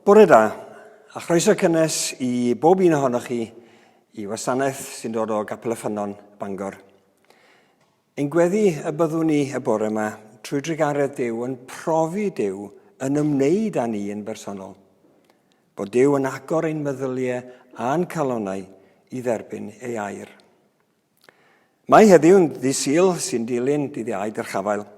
Bore da, a chroeso cynnes i bob un ohonoch chi i wasanaeth sy'n dod o Gapel y Ffynnon, Bangor. Ein gweddi y byddwn ni y bore yma trwy drugaredd Duw yn profi Duw yn ymwneud â ni yn bersonol. Bod Duw yn agor ein meddyliau a'n calonnau i dderbyn ei air. Mae heddiw'n ddydd Sul sy'n dilyn dydd Iau Dyrchafael,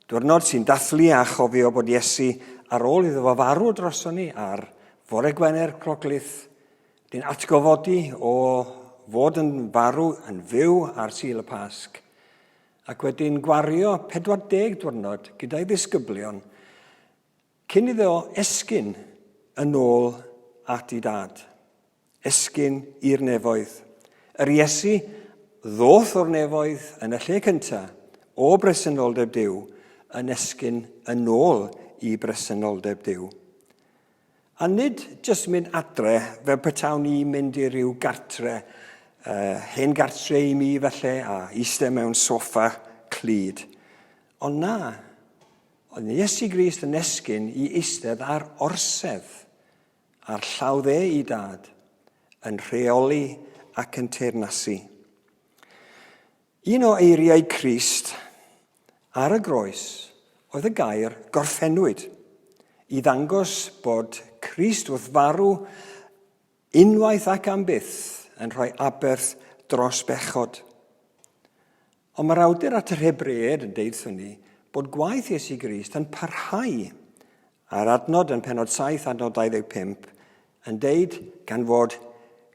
diwrnod sy'n dathlu a chofio bod Iesu ar ôl iddo fo farw droson ni ar fore Gwener Cloglith, dyn atgofodi o fod yn farw yn fyw ar Sul y Pasg, ac wedyn gwario 40 diwrnod gyda'i ddisgyblion Cyn iddo esgyn yn ôl at ei dad, esgyn i'r nefoedd. Yr Iesu ddoth o'r nefoedd yn y lle cyntaf, o bresenoldeb Duw, yn esgyn yn ôl i bresenoldeb Duw. A nid jyst mynd adre fel petawn i'n mynd i ryw gartre, uh, hen gartre i mi falle, a eistedd mewn soffa clyd. Ond na, Oedd Iesu Grist yn esgyn i eistedd ar orsedd, ar llaw dde i dad, yn rheoli ac yn teyrnasu. Un o eiriau Crist ar y groes oedd y gair gorffennwyd, i ddangos bod Crist wrth farw unwaith ac am byth yn rhoi aberth dros bechod. Ond mae'r awdur at yr Hebreaid yn deud wrthon ni bod gwaith Iesu Grist yn parhau. A'r adnod yn penod 7, adnod 25, yn deud gan fod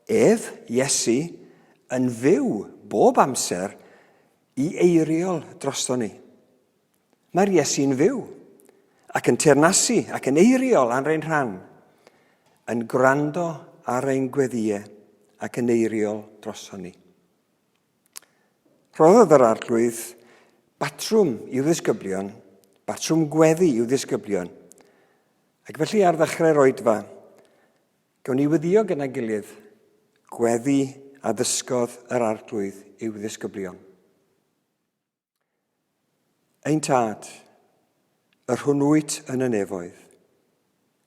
ef, Iesu, yn fyw bob amser i eiriol drosto ni. Mae'r Iesu'n fyw, ac yn teyrnasu, ac yn eiriol ar ein rhan, yn gwrando ar ein gweddïau ac yn eiriol drosto ni. Rhoddodd yr Arglwydd batrwm i'w ddisgyblion, batrwm gweddi i'w ddisgyblion. Ac felly ar ddechrau'r oedfa, gawn ni wyddio gyda'n gilydd gweddi a ddysgodd yr Arglwydd i'w ddisgyblion. Ein Tad, yr hwn wyt yn y nefoedd,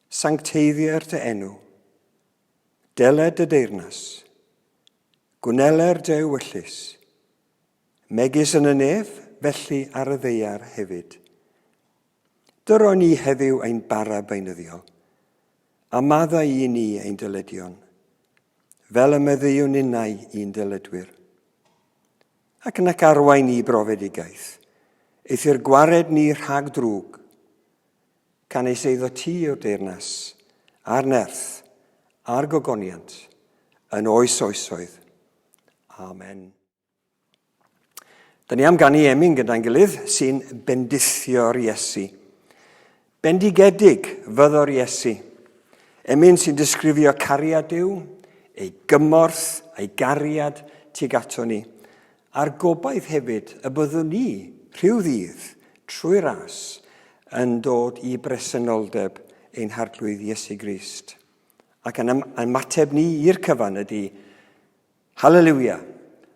sancteiddier dy enw, deled dy deyrnas, gwneler dy ewyllys, megis yn y nef, felly ar y ddaear hefyd. Dyro ni heddiw ein bara beunyddiol, a maddau i ni ein dyledion, fel y meddeuwn ninnau i'n dyledwyr. Ac nac arwain ni i brofedigaeth, eithr gwared ni rhag drwg, canys eiddo ti yw'r deyrnas, a'r nerth, a'r gogoniant, yn oes oesoedd. Amen. Da ni am ganu emyn gyda'n gilydd sy'n bendithio'r Iesu. Bendigedig fyddo'r Iesu. Emyn sy'n disgrifio cariad Duw, ei gymorth a'i gariad tuag ato ni, a'r gobaith hefyd y byddwn ni, rhyw ddydd, trwy ras, yn dod i bresenoldeb ein Harglwydd Iesu Grist. Ac yn ymateb ni i'r cyfan ydy, Haleliwia!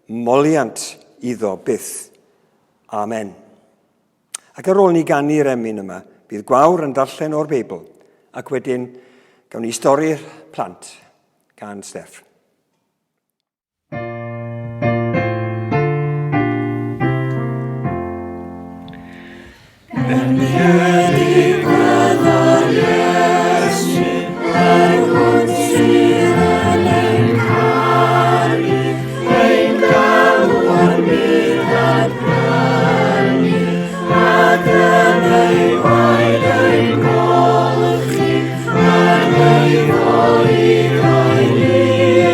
Moliant iddo byth. Amen. Ac ar ôl ni ganu'r emyn yma, bydd Gwawr yn darllen o'r Beibl, ac wedyn gawn ni stori'r plant gan Steff. Bendigedig fyddo'r Iesu, yr hwn sydd yn ein caru, ein galw o'r byd a'n prynu, ac yn ei waed ein golchi, a'n eiddo i gael.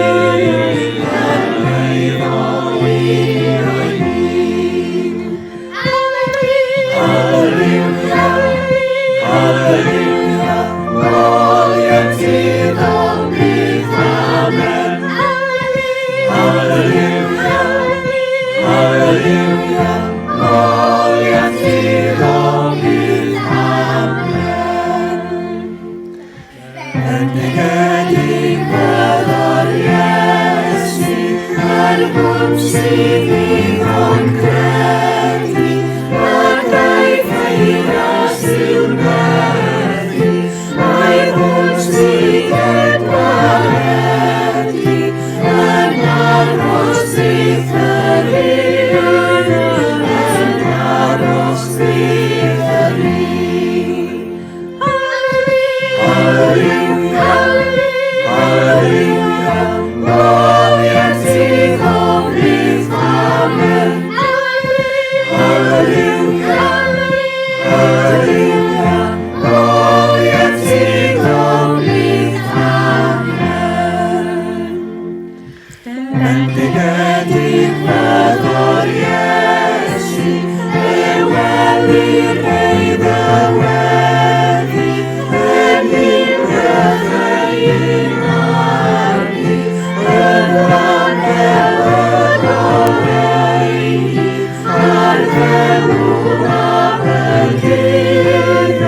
gelw mab y dyn,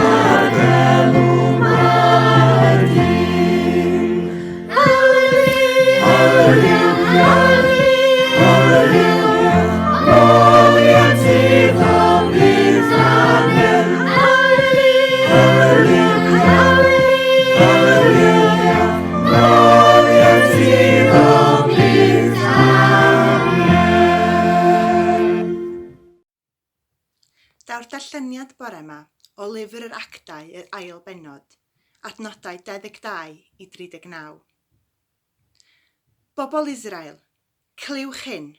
ar gelw mab y dyn. Hallelujah, hallelujah, moliant iddo byth amen. Hallelujah, hallelujah, moliant iddo byth amen. Daw'r darlleniad bore 'ma o lyfr yr Actau yr ail bennod, adnodau 22 i 39. Bobl Israel, clywch hyn.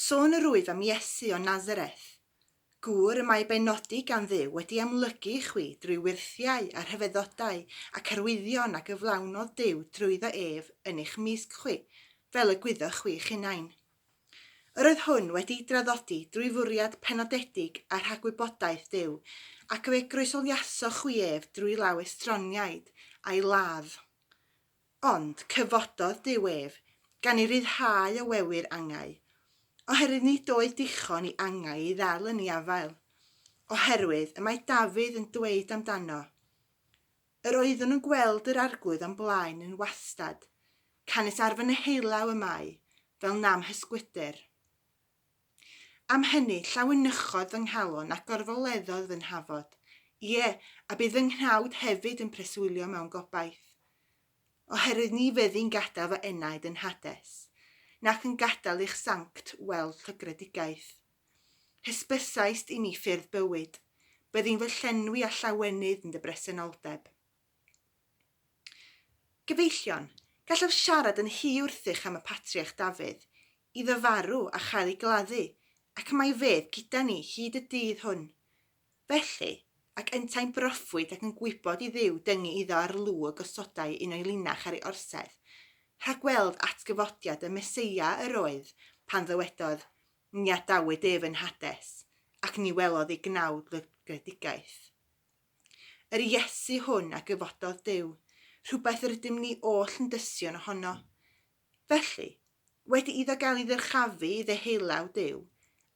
Sôn yr wyf am Iesu o Nazareth, gŵr y mae benodi gan Dduw wedi amlygu i chwi drwy wyrthiau a rhyfeddodau ac arwyddion a gyflawnodd Duw drwyddo ef yn eich mysg chwi, fel y gwyddoch chwi'ch hunain. Yr oedd hwn wedi'i draddodi drwy fwriad penodedig a rhagwybodaeth Duw, ac fe groesoliasoch chwi ef drwy law estroniaid, a'i ladd. Ond cyfododd Duw ef, gan ei ryddhau o wewyr angau, oherwydd nid oedd dichon i angau ei ddal yn ei afael. Oherwydd y mae Dafydd yn dweud amdano, Yr oeddwn yn gweld yr Arglwydd o'm blaen yn wastad, canys ar fy neheulaw y mae, fel na'm hysgwydir. Am hynny, llawenychodd fy nghalon a gorfoleddodd fy nhafod, ie, a bydd fy nghnawd hefyd yn preswylio mewn gobaith. Oherwydd ni fyddi'n gadael fy enaid yn Hades, nac yn gadael i'ch sanct weld llygredigaeth. Hysbysaist i mi ffyrdd bywyd, byddi'n fy llenwi â llawenydd yn dy bresenoldeb. Gyfeillion, gallaf siarad yn hy wrthych am y patriarch Dafydd, iddo farw a chael ei gladdu, ac y mae fedd gyda ni hyd y dydd hwn. Felly, ac yntau'n broffwyd ac yn gwybod i Dduw dyngu iddo ar lw y gosodai un o'i linach ar ei orsedd, rhagweld atgyfodiad y Meseia yr oedd pan ddywedodd, Ni adawyd ef yn Hades, ac ni welodd ei gnawd lygredigaeth. Yr Iesu hwn a gyfododd Duw, rhywbeth yr ydym ni oll yn dystion ohono. Felly, wedi iddo gael ei ddyrchafu i ddeheulaw Duw,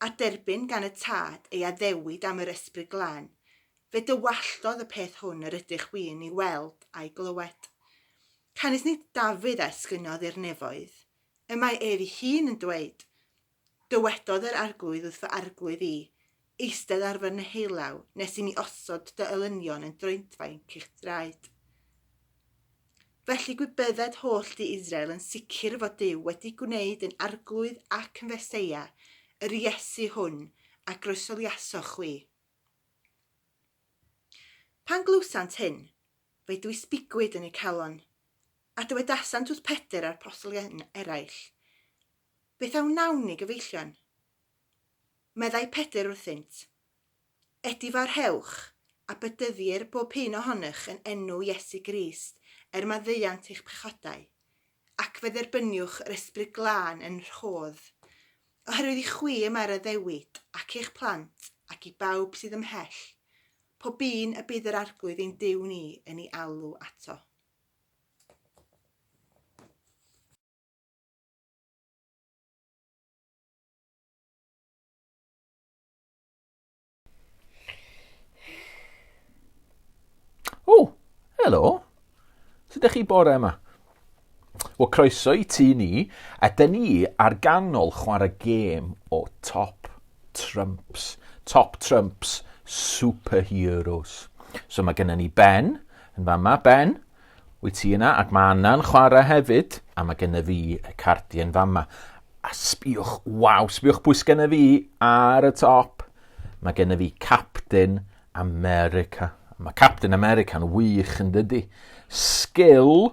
a derbyn gan y Tad ei addewid am yr Ysbryd Glân, fe dywalltodd y peth hwn yr ydych chwi yn ei weld a'i glywed. Canys nid Dafydd a esgynnodd i'r nefoedd, y mae ef ei hun yn dweud, Dywedodd yr Arglwydd wrth fy Arglwydd i, Eistedd ar fy nheulaw, nes i mi osod dy elynion yn droedfainc i'ch draed. Felly gwybydded holl du Israel yn sicr fod Duw wedi gwneud yn Arglwydd ac yn Feseia yr Iesu hwn a groesoliasoch chwi. Pan glywsant hyn, fe'i dwysbigwyd yn eu calon, a dywedasant wrth Pedr a'r apostolion eraill, Beth a wnawn ni, gyfeillion? Meddai Pedr wrthynt, Edifarhewch, a bedyddir bob un ohonych yn enw Iesu Grist er maddeuant eich pechodau, ac fe dderbyniwch yr Ysbryd Glân yn rhodd. Oherwydd i chwi y mae'r addewid, ac i'ch plant, ac i bawb sydd ymhell, pob un y bydd yr Arglwydd ein Duw ni yn ei alw ato. O, helo. Sut ydych chi bore yma? Wel, croeso i ti ni, a dyn ni ar ganol chwarae gêm o Top Trumps. Top Trumps Superheroes. So mae gennym ni Ben yn fama. Ben, Wyt ti yna? Ac mae Anna'n chwarae hefyd, a mae genna fi y cardiau fama. A sbiwch, waw, sbiwch pwy sgenna fi ar y top. Mae genna fi Captain America. Mae Captain America'n wych yn dydy. Sgil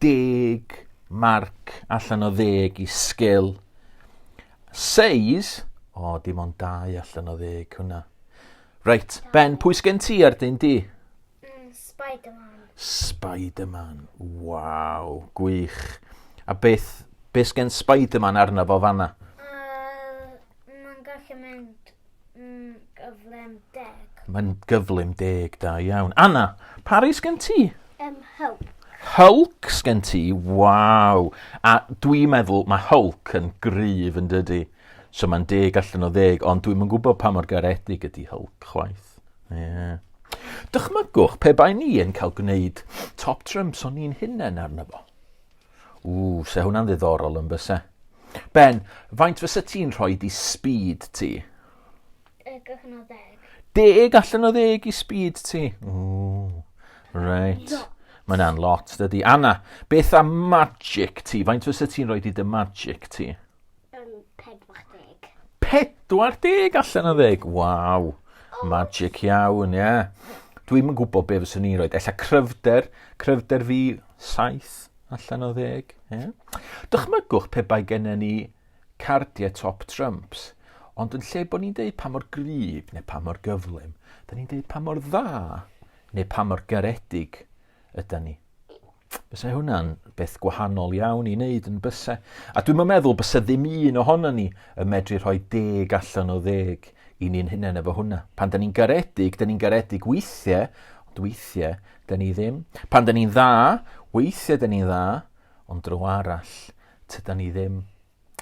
deg marc allan o ddeg i sgil. Seis, o, dim ond dau allan o ddeg hwnna. Reit, Ben, pwy sgen ti ar dyn di? Mm, Spider-Man. Spider-Man, waw, gwych. A beth, beth sgen Spider-Man arno fo fanna? Uh, mae'n gallu mynd mm, gyflym deg. Mae'n gyflym deg, da iawn. Anna, pa rai sgen ti? Um, Hulk. Hulk sgen ti, waw. A dwi'n meddwl mae Hulk yn gryf yn dydy. So mae'n deg allan o ddeg, ond dwi'm yn gwybod pa mor garedig ydy Hulk chwaith. Yeah. Dychmygwch pe bai ni yn cael gwneud top trumps o'n ni'n hunain arno fo. Ww, se hwnna'n ddiddorol yn byse. Ben, faint fysa ti'n rhoi di speed ti? Deg allan o ddeg. Deg allan o ddeg i speed ti? Ww, reit. Mae hwnna'n lot, dydy. Anna, beth am magic ti? Faint fysa ti'n rhoi di dy magic ti? Um, 40. 40 allan o ddeg? Waw. Magic iawn, ie. Yeah. Dwi'm yn gwybod be fyswn i'n rhoi. Ella cryfder, cryfder fi 7 allan o ddeg. Yeah. Dychmygwch pe bai gennym ni cardiau top trumps, ond yn lle bod ni'n deud pa mor gryf neu pa mor gyflym, da ni'n deud pa mor dda neu pa mor garedig yda ni. Bysa hwnna'n beth gwahanol iawn i wneud yn byse. A dwi'm yn meddwl bysa ddim un ohono ni yn medru rhoi deg allan o ddeg i ni'n hunain efo hwnna. Pan da ni'n garedig, da ni'n garedig weithiau, ond weithiau da ni ddim. Pan da ni'n dda, weithiau da ni'n dda, ond dro arall, tyda ni ddim.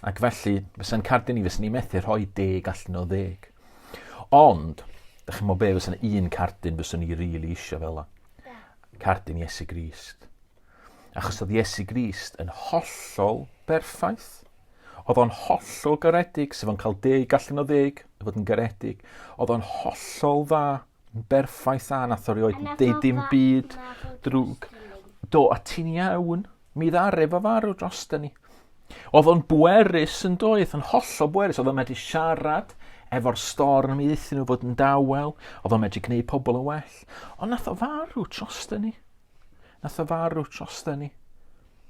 Ac felly, fysa'n cardyn ni, fysa'n ni methu rhoi deg allan o ddeg. Ond, da chi'n meddwl be, fysa'n un cardyn fyswn ni rili really isio fel la. Cardyn Iesu Grist. Achos oedd Iesu Grist yn hollol berffaith. Oedd o'n hollol garedig, sef o'n cael deg allan o ddeg, i fod yn garedig. Oedd o'n hollol dda, yn berffaith dda, nath o rioed deud dim byd drwg. Do, a ti'n iawn. Mi ddaru fo farw drosta ni. Oedd o'n bwerus yn doedd, yn hollol bwerus. Oedd o'n medru siarad efo'r storm i ddeithio nhw fod yn dawel. Oedd o'n medru gwneud pobl yn well. Ond nath o farw drosta ni. Nath o farw drosta ni.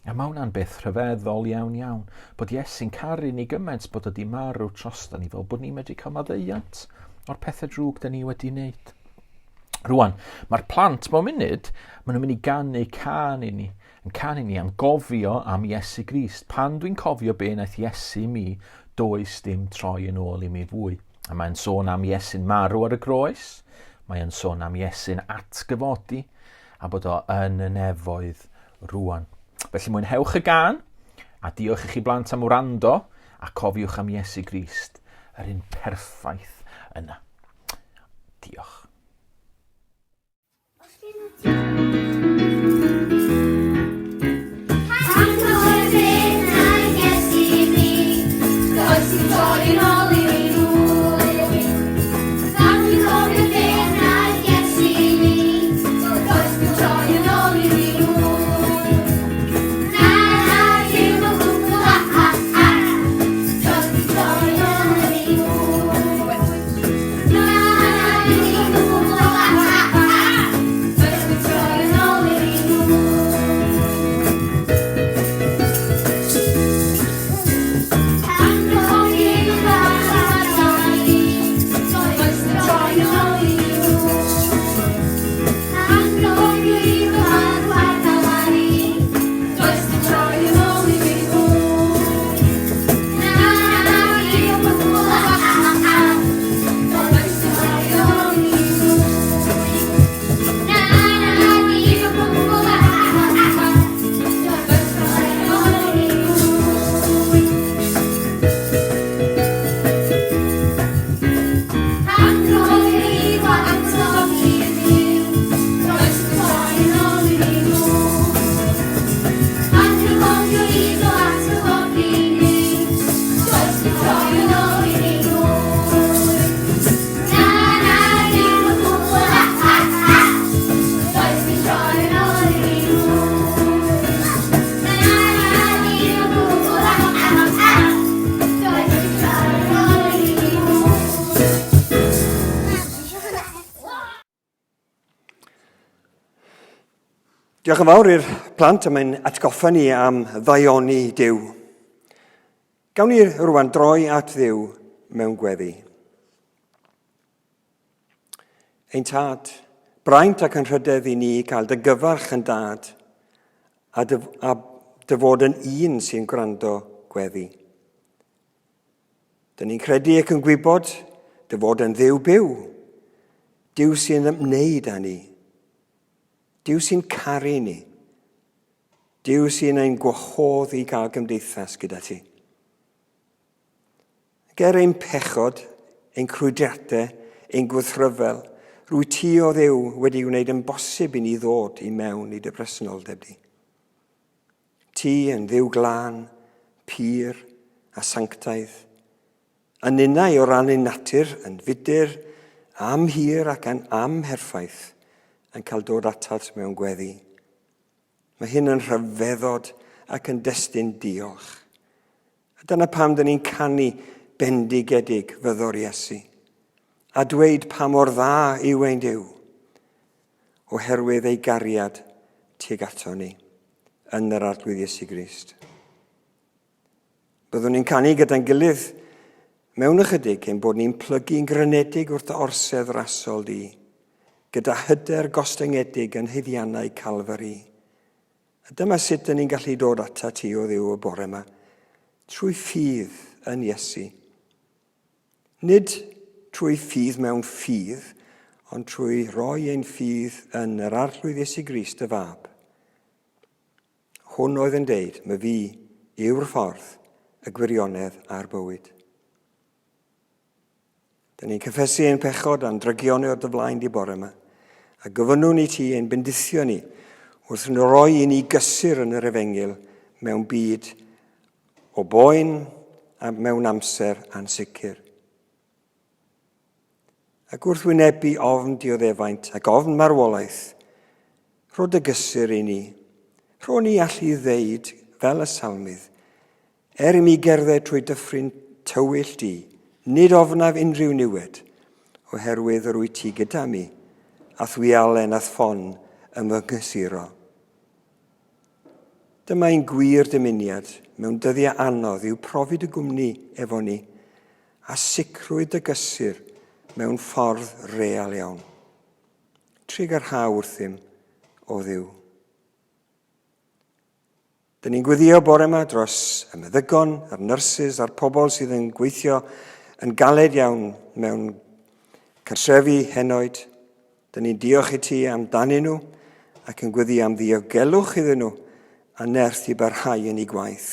A mae hwnna'n beth rhyfeddol iawn iawn, bod Iesu'n caru ni gymaint bod o di marw drosta ni fel bod ni'n medru cael maddeuant o'r pethau drwg da ni wedi wneud. Rwan, mae'r plant mewn munud, maen nhw'n mynd i ganu cân i ni, yn canu ni am gofio am Iesu Grist. Pan dwi'n cofio be wnaeth Iesu mi, does dim troi yn ôl i mi fwy. A mae'n sôn am Iesu'n marw ar y groes, mae'n sôn am Iesu'n atgyfodi, a bod o yn y nefoedd rwan. Felly mwynhewch y gân, a diolch i chi blant am wrando, a cofiwch am Iesu Grist, yr un perffaith yna. Diolch. Diolch yn fawr i'r plant am ein atgoffa ni am ddaioni Duw. Gawn ni rwan droi at Dduw mewn gweddi. Ein tad, braint ac anrhydedd i ni gael dy gyfarch yn dad a dy, a dy fod yn un sy'n gwrando gweddi. Dyn ni'n credu ac yn gwybod dy fod yn Dduw byw, Duw sy'n ymwneud â ni, Duw sy'n caru ni, Duw sy'n ein gwahodd i gael gymdeithas gyda ti. Ger ein pechod, ein crwydriadau, ein gwrthryfel, rwy ti o Dduw wedi gwneud yn bosib i ni ddod i mewn i dy bresenoldeb di. Ti yn Dduw glân, pur a sanctaidd, a ninnau o ran ein natur yn fudur, amhur ac yn amherffaith, yn cael dod atat mewn gweddi. Mae hyn yn rhyfeddod ac yn destun diolch. A dyna pam dyn ni'n canu bendigedig fyddo'r Iesu, a dweud pa mor dda yw ein Duw, oherwydd ei gariad tuag ato ni yn yr Arglwydd Iesu Grist. Byddwn ni'n canu gyda'n gilydd mewn ychydig ein bod ni'n plygu'n grynedig wrth dy orsedd rasol di, gyda hyder gostyngedig yn haeddiannau Calfari. A dyma sut dyn ni'n gallu dod ata ti o Dduw y bore yma, trwy ffydd yn Iesu. Nid trwy ffydd mewn ffydd, ond trwy roi ein ffydd yn yr Arglwydd Iesu Grist y Fab. Hwn oedd yn deud, My fi yw'r ffordd, y gwirionedd a'r bywyd. Dyn ni'n cyffesu ein pechod a'n drygioni o'r dy flaen di bore yma, a gofynnwn i ti ein bendithio ni wrth yn roi i ni gysur yn yr efengyl mewn byd o boen a mewn amser ansicr. Ac wrth wynebu ofn dioddefaint ac ofn marwolaeth, rho dy gysur i ni. Rho ni allu ddeud, fel y salmydd, Er i mi gerdded trwy dyffryn tywyll di, nid ofnaf unrhyw niwed, oherwydd yr wyt ti gyda mi, a'th wialen a'th ffon yn fy nghysuro. Dyma ein gwir dymuniad mewn dyddiau anodd yw profi dy gwmni efo ni, a sicrwydd dy gysur mewn ffordd real iawn. Trugarha wrthym, o Dduw. Dyn ni'n gweddio bore yma dros y meddygon, a'r nyrsys, a'r pobl sydd yn gweithio yn galed iawn mewn cartrefi henoed. Dyn ni'n diolch i ti amdanyn nhw ac yn gweddio am ddiogelwch iddyn nhw a nerth i barhau yn eu gwaith.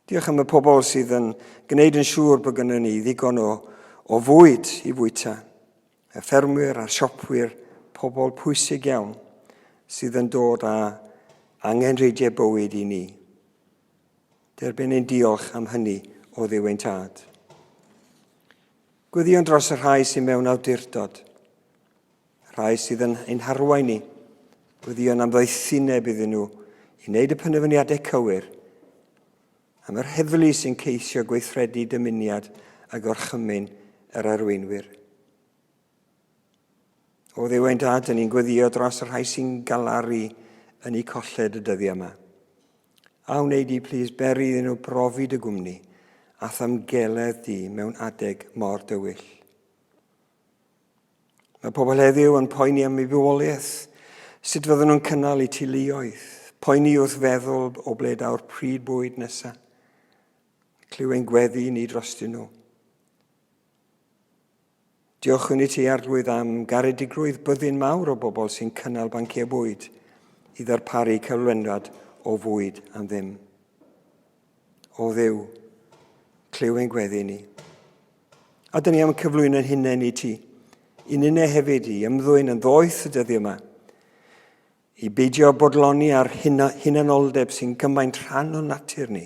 Diolch am y pobl sydd yn gwneud yn siŵr bod gennym ni ddigon o, o fwyd i fwyta. Y ffermwyr a'r siopwyr, pobl pwysig iawn sydd yn dod â angenrheidiau bywyd i ni. Derbyn ein diolch am hynny o Dduw ein Tad. Gweddïwn dros y rhai sydd mewn awdurdod, rhai sydd yn ein harwain ni, gweddïwn am ddoethineb iddyn nhw i wneud y penderfyniadau cywir, am yr heddlu sy'n ceisio gweithredu dymuniad a gorchymyn yr arweinwyr. O Dduw ein Dad, dyn ni'n gweddio dros y rhai sy'n galaru yn eu colled y dyddiau yma. A wnei di, plîs, beri iddyn nhw brofi dy gwmni a thamgeledd di mewn adeg mor dywyll. Mae pobl heddiw yn poeni am eu bywoliaeth, sut fydden nhw'n cynnal eu teuluoedd, poeni wrth feddwl o ble daw'r pryd bwyd nesaf. Clyw ein gweddi ni drostyn nhw. Diolchwn i ti, Arglwydd, am garedigrwydd byddin mawr o bobl sy'n cynnal banciau bwyd i ddarparu cyflenwad o fwyd am ddim. O Dduw, clyw ein gweddi ni. A dyn ni am cyflwyno'n hunain i ti, i ninne hefyd i ymddwyn yn ddoeth y dyddiau yma, i beidio bodloni ar hunanoldeb sy'n gymaint rhan o'n natur ni.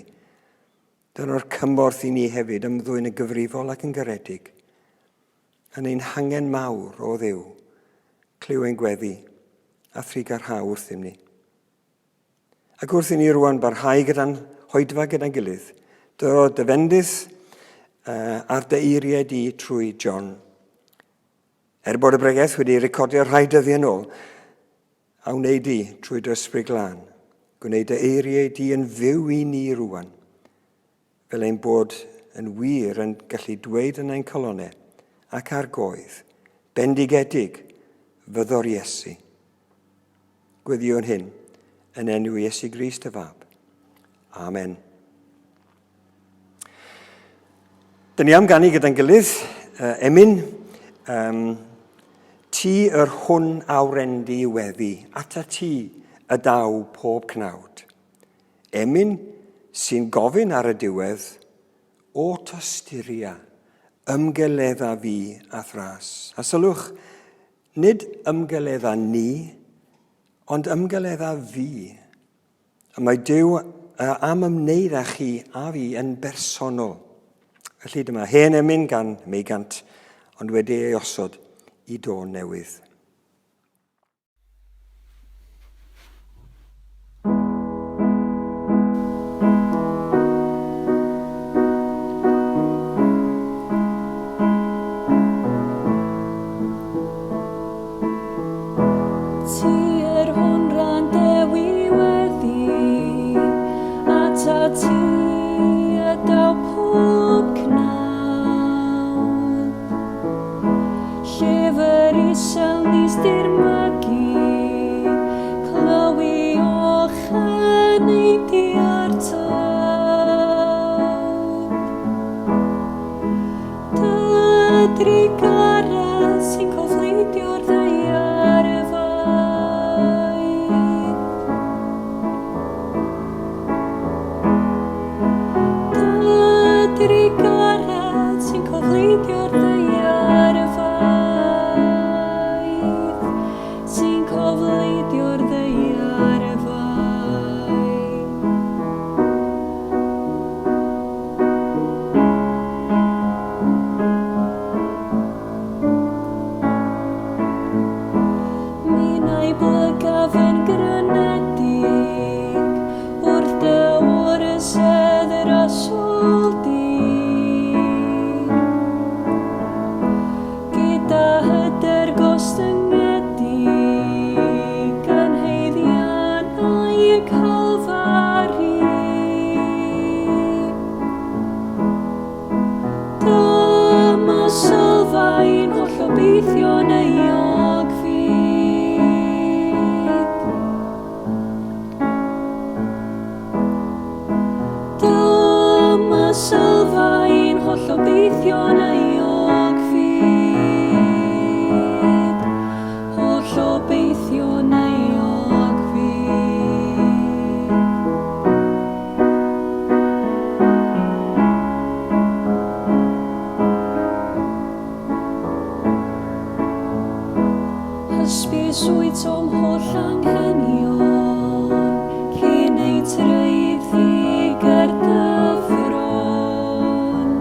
Dyna'r cymorth i ni hefyd ymddwyn yn gyfrifol ac yn garedig, yn ein hangen mawr o Dduw, clyw ein gweddi a thrugarhau wrthym ni. Ac wrth i ni rwan barhau gyda'n hoedfa gyda'n gilydd, dyro dy fendith uh, ar dy eiriau di trwy John. Er bod y bregeth wedi recordio rhai dyddiau yn ôl, a wnei di trwy dy ysbryd glân, gwneud dy eiriau di yn fyw i ni rwan, fel ein bod yn wir yn gallu dweud yn ein calonnau ac ar goedd, bendigedig fyddo'r Iesu. Gweddïwn hyn yn enw Iesu Grist y Fab. Amen. Dyn ni am ganu gyda'n gilydd, uh, emyn, um, ti yr hwn a wrendi weddi, ata ti y daw pob cnawd. Emyn sy'n gofyn ar y diwedd, O tosturia, ymgeledda fi a thras. A sylwch, nid ymgeledda ni, ond ymgeledda fi. A mae Duw am ymwneud â chi a fi yn bersonol. Felly dyma hen emyn gan Meigant, ond wedi ei osod i dôn newydd. Ti yr hwn ran dewi weddi, atat ti y daw pob cnawd. Llyfr isel nis dirmygu, clywi och eneidiau'r tawdd. Dy drugaredd sy'n cofleidio'r ddaear faith. Dy drugaredd sy'n cofleidio'r ddaear faith, sy'n cofleidio'r ddaear faith. Minnau blygaf yn grynedig wrth dy orsedd rasol di. Gyda hyder gostyngedig yn haeddiannau Calfari. Dyma sylfaen holl obeithion euog fyd. Dyma sylfaen holl obeithion euog fyd. Holl obeithion euog fyd. Hysbys wyt o'm holl anghenion, cyn eu traethu ger dy fron.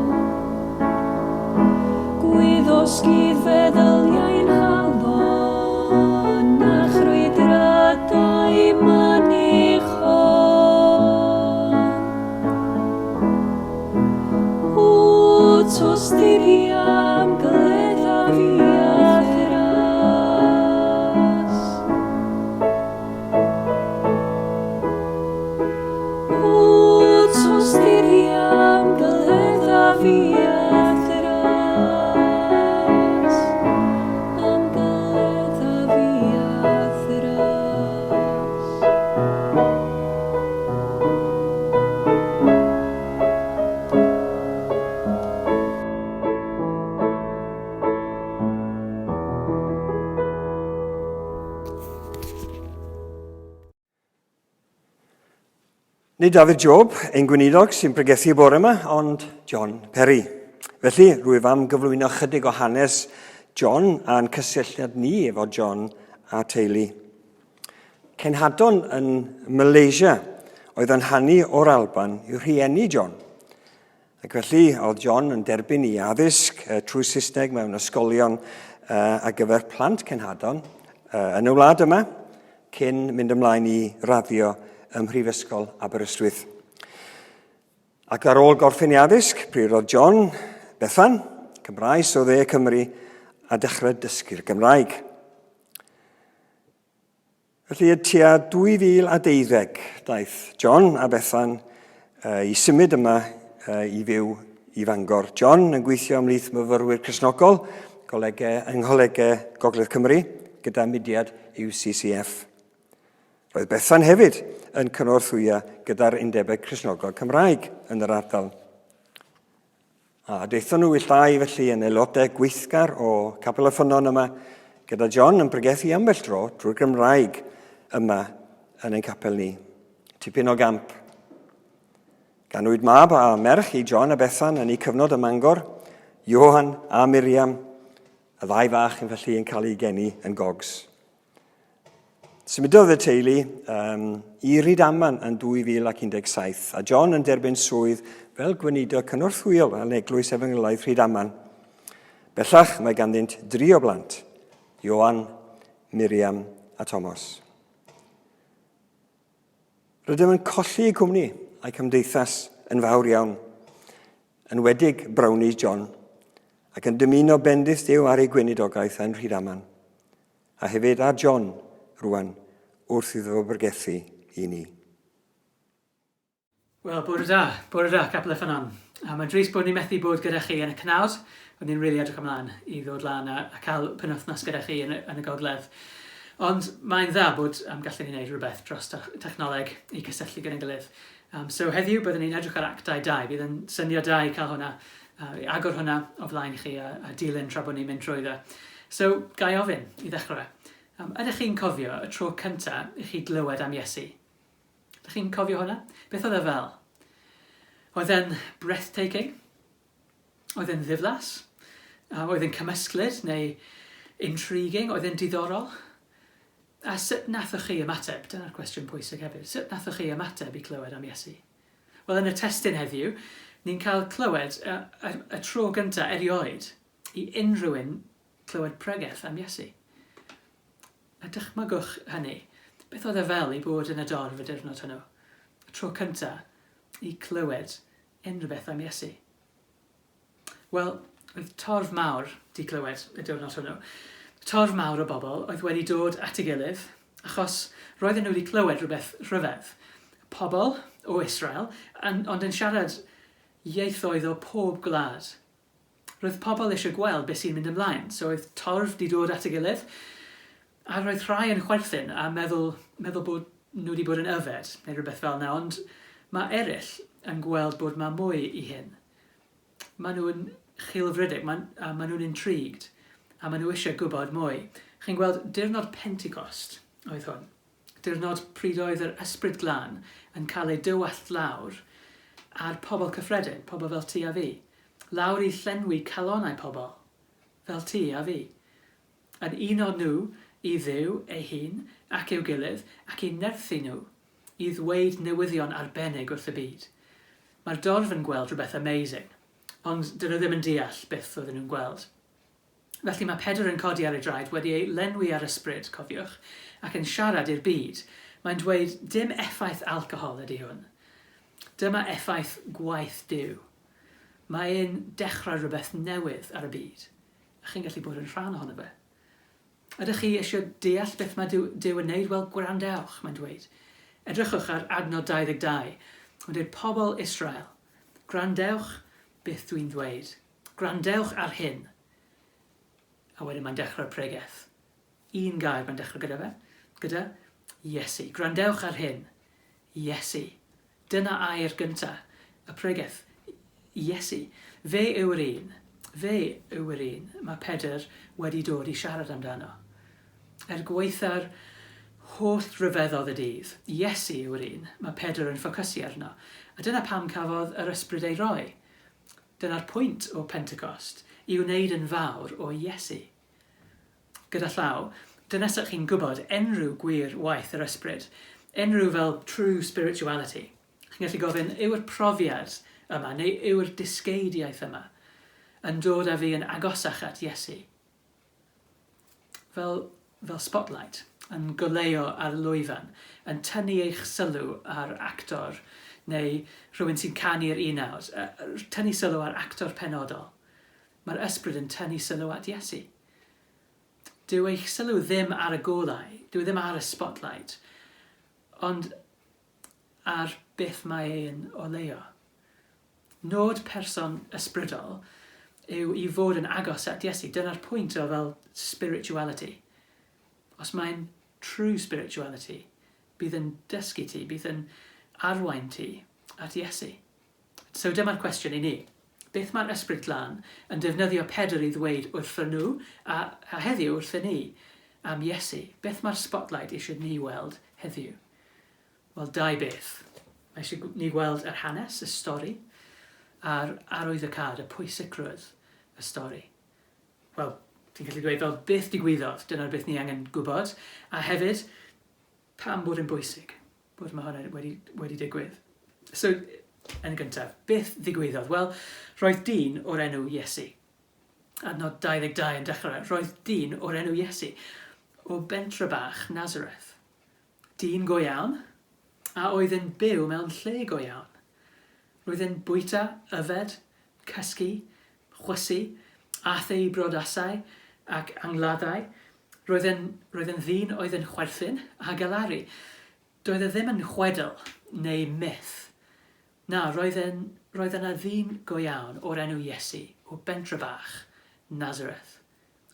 Gwyddos gudd feddyliau'n halon, a chrwydradau mynychon. O tosturi am gledda fi a thras. O tosturi am gledda fi a thras. Am gledda fi a thras. Nid David Job, ein gweinidog, sy'n pregethu y bore yma, ond John Perry. Felly, rwyf am gyflwyno chydig o hanes John a'n cysylltiad ni efo John a teulu. Cenhadon yn Malaysia oedd yn hanu o'r Alban yw rhieni John. Ac felly, oedd John yn derbyn i addysg trwy Saesneg mewn ysgolion ar gyfer plant cenhadon yn y wlad yma, cyn mynd ymlaen i raddio ym Mhrifysgol Aberystwyth. Ac ar ôl gorffen ei addysg, priododd John Bethan, Cymraes o dde Cymru, a dechrau dysgu'r Gymraeg. Felly, tua 2012, daeth John a Bethan i symud yma i fyw i Fangor. John yn gweithio ymhlith myfyrwyr Cristnogol golegau, yng Ngholegau Gogledd Cymru gyda mudiad UCCF. Roedd Bethan hefyd yn cynorthwyo gyda'r Undebau Cristnogol Cymraeg yn yr ardal. A daethon nhw ill dau felly yn aelodau gweithgar o Capel y Ffynnon yma, gyda John yn pregethu ambell dro drwy'r Gymraeg yma yn ein capel ni. Tipyn o gamp. Ganwyd mab a merch i John a Bethan yn eu cyfnod ym Mangor, Johan a Miriam, y ddau fach yn felly yn cael eu geni yn Gogs. Symudodd y teulu um, i Rydaman yn 2017, a John yn derbyn swydd fel gweinidog cynorthwyol yn Eglwys Efengylaidd Rhydaman. Bellach mae ganddynt dri o blant, Ioan, Miriam a Thomas. Rydym yn colli eu cwmni a'u cymdeithas yn fawr iawn, yn wedig Brownies John, ac yn dymuno bendith Duw ar ei gweinidogaeth yn Rhydaman, a hefyd ar John rwan wrth iddo fo bregethu i ni. Wel, bore da. Bore da, Capel y Ffynnon. A mae'n drist bod ni methu bod gyda chi yn y cnawd, ond ni'n rili edrych ymlaen i ddod lan a, a cael penwythnos gyda chi yn y, yn y gogledd. Ond mae'n dda bod um, gallen ni wneud rhywbeth dros technoleg i cysylltu gyda'n gilydd. Um, so heddiw byddwn ni'n edrych ar Actau 2. Bydd yn syniad da i cael hwnna, uh, i agor hwnna o flaen chi a, a dilyn tra bod ni'n mynd trwyddo. So, ga i ofyn i ddechrau, um, ydych chi'n cofio y tro cyntaf i chi glywed am Iesu? Dych chi'n cofio hwnna? Beth oedd e fel? Oedd e'n breathtaking? Oedd e'n ddiflas? Oedd e'n cymysglyd neu intriguing? Oedd e'n diddorol? A sut nathoch chi ymateb? Dyna'r cwestiwn pwysig hefyd. Sut nathoch chi ymateb i clywed am Iesu? Wel, yn y testun heddiw, ni'n cael clywed y, y, y tro gyntaf erioed i unrhyw un clywed pregeth am Iesu. A dychmygwch hynny, beth oedd e fel i bod yn y dorf y diwrnod hwnnw, y tro cynta i clywed unrhyw beth am Iesu? Wel, oedd torf mawr 'di clywed y diwrnod hwnnw. Torf mawr o bobl oedd wedi dod at ei gilydd achos roedden nhw wedi clywed rhywbeth rhyfedd. Pobl o Israel, ond yn siarad ieithoedd o pob gwlad. Roedd pobl eisiau gweld beth sy'n mynd ymlaen, so oedd torf 'di dod at ei gilydd, a roedd rhai yn chwerthin a meddwl, meddwl bod nhw 'di bod yn yfed neu rhywbeth fel 'na, ond mae eraill yn gweld bod 'ma mwy i hyn. Maen nhw'n chwilfrydig, maen, a maen nhw'n intrigued, a maen nhw eisiau gwybod mwy. Chi'n gweld, diwrnod Pentecost oedd hwn. Diwrnod pryd oedd yr Ysbryd Glân yn cael ei dywallt lawr ar pobl cyffredin, pobl fel ti a fi. Lawr i llenwi calonnau pobl, fel ti a fi. Yn uno nhw i Dduw ei hun ac i'w gilydd ac i nerthu nhw i ddweud newyddion arbennig wrth y byd. Mae'r dorf yn gweld rhywbeth amazing, ond dyn nhw ddim yn deall beth oedden nhw'n gweld. Felly mae Pedr yn codi ar ei draed wedi ei lenwi â'r Ysbryd, cofiwch, ac yn siarad i'r byd. Mae'n dweud, dim effaith alcohol ydy hwn. Dyma effaith gwaith Duw. Mae e'n dechrau rhywbeth newydd ar y byd, a chi'n gallu bod yn rhan ohono fe. Ydych chi eisiau deall beth mae Duw, Duw yn neud? Wel, gwrandewch, mae'n dweud. Edrychwch ar adnod 22. Mae'n dweud, pobl Israel, gwrandewch beth dwi'n ddweud. Gwrandewch ar hyn! A wedyn mae'n dechrau'r pregeth. Un gair mae'n dechrau gyda fe. Gyda Iesu. Gwrandewch ar hyn. Iesu. Dyna air gynta y pregeth. Iesu. Fe yw'r un. Fe yw'r un mae Pedr wedi dod i siarad amdano. Er gwaetha'r holl ryfeddodd y dydd, Iesu yw'r un mae Pedr yn ffocysu arno. A dyna pam cafodd yr ysbryd ei roi. Dyna'r pwynt o Pentecost, i wneud yn fawr o Iesu. Gyda llaw, dyna sut chi'n gwybod enrhyw gwir waith yr Ysbryd, enrhyw fel true spirituality. Chi'n gallu gofyn, yw'r profiad yma, neu yw'r dysgeidiaeth yma, yn dod â fi yn agosach at Iesu? Fel, fel spotlight, yn goleuo ar lwyfan, yn tynnu eich sylw ar actor neu rhywun sy'n canu'r unawd, tynnu sylw ar actor penodol. Mae'r ysbryd yn tynnu sylw at Iesu. Dyw eich sylw ddim ar y golau, dyw e ddim ar y spotlight, ond ar beth mae e'n oleuo. Nod person ysbrydol yw i fod yn agos at Iesu. Dyna'r pwynt o fel spirituality. Os mae'n true spirituality, bydd yn dysgu ti, bydd yn arwain ti at Iesu. So dyma'r cwestiwn i ni. Beth mae'r Ysbryd Glân yn defnyddio Pedr i ddweud wrthon nhw a, a heddiw wrthyn ni am Iesu? Beth mae'r spotlight eisiau ni weld heddiw? Wel, dau beth. Mae eisiau ni gweld yr hanes, y stori, a'r arwyddocâd, y pwysigrwydd y stori. Wel, ti'n gallu dweud fel beth digwyddodd, dyna'r beth ni angen gwybod, a hefyd, pam bod yn bwysig bod mae hwnna wedi, wedi digwydd. So, yn gyntaf, beth ddigwyddodd? Wel, roedd dyn o'r enw Iesu. Adnod 22 yn dechrau, roedd dyn o'r enw Iesu o bentre bach Nazareth. Dyn go iawn, a oedd yn byw mewn lle go iawn. Roedd e'n bwyta, yfed, cysgu, chwysu, aeth e i briodasau ac angladdau. Roedd e'n, roedd e'n ddyn oedd yn chwerthin a galaru. Doedd e ddim yn chwedl neu myth. Na, roedd e'n, roedd yna ddyn go iawn o'r enw Iesu, o bentre bach, Nazareth.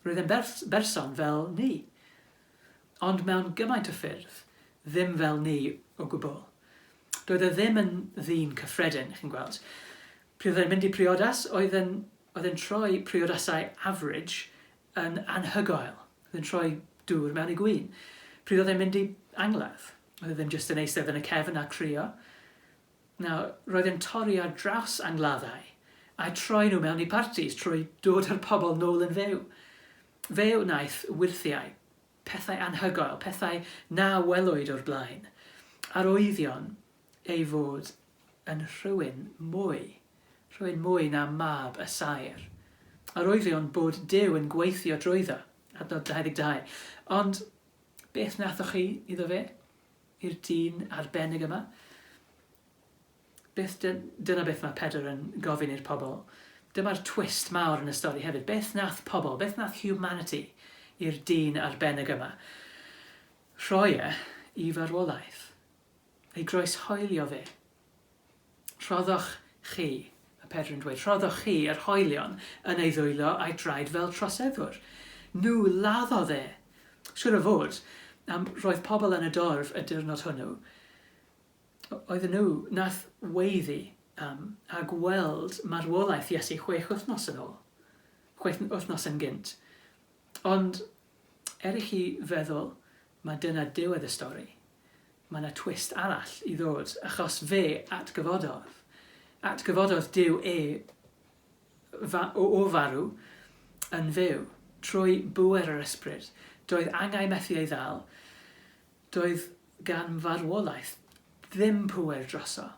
Roedd e'n berson fel ni. Ond mewn gymaint o ffyrdd, ddim fel ni o gwbl. Doedd e ddim yn ddyn cyffredin, chi'n gweld. Pryd oedd e'n mynd i priodas, oedd e'n, oedd e'n troi priodasau average yn anhygoel. Oedd e'n troi dŵr mewn i gwin. Pryd oedd e'n mynd i angladd, oedd e ddim jyst yn eistedd yn y cefn a crio. Na, roedd e'n torri ar draws angladdau, a'u troi nhw mewn i partis trwy dod â'r pobl nôl yn fyw. Fe wnaeth wyrthiau, pethau anhygoel, pethau na welwyd o'r blaen, arwyddion ei fod yn rhywun mwy, rhywun mwy na mab y saer. Arwyddion bod Duw yn gweithio drwyddo, adnod 22. Ond beth wnaethoch chi iddo fe? I'r dyn arbennig yma? Beth, dyna beth mae Pedr yn gofyn i'r pobl. Dyma'r twist mawr yn y stori hefyd. Beth nath pobl, beth nath humanity i'r dyn arbennig yma? Rhoi e i farwolaeth. Ei groeshoelio fe. Rhoddoch chi, mae Pedr yn dweud, rhoddoch chi yr hoelion yn ei ddwylo a'i draed fel troseddwr. Nhw laddodd e. Siwr o fod, am roedd pobl yn y dorf y diwrnod hwnnw, oedden nhw nath weiddi am a gweld marwolaeth Iesu chwech wythnos yn ôl, chwech wythnos yn gynt. Ond er i chi feddwl mae dyna diwedd y stori, mae 'na twist arall i ddod, achos fe atgyfododd. Atgyfododd Duw e fa o, o farw yn fyw, trwy bŵer yr Ysbryd. Doedd angau methu ei ddal, doedd gan farwolaeth ddim pŵer droso.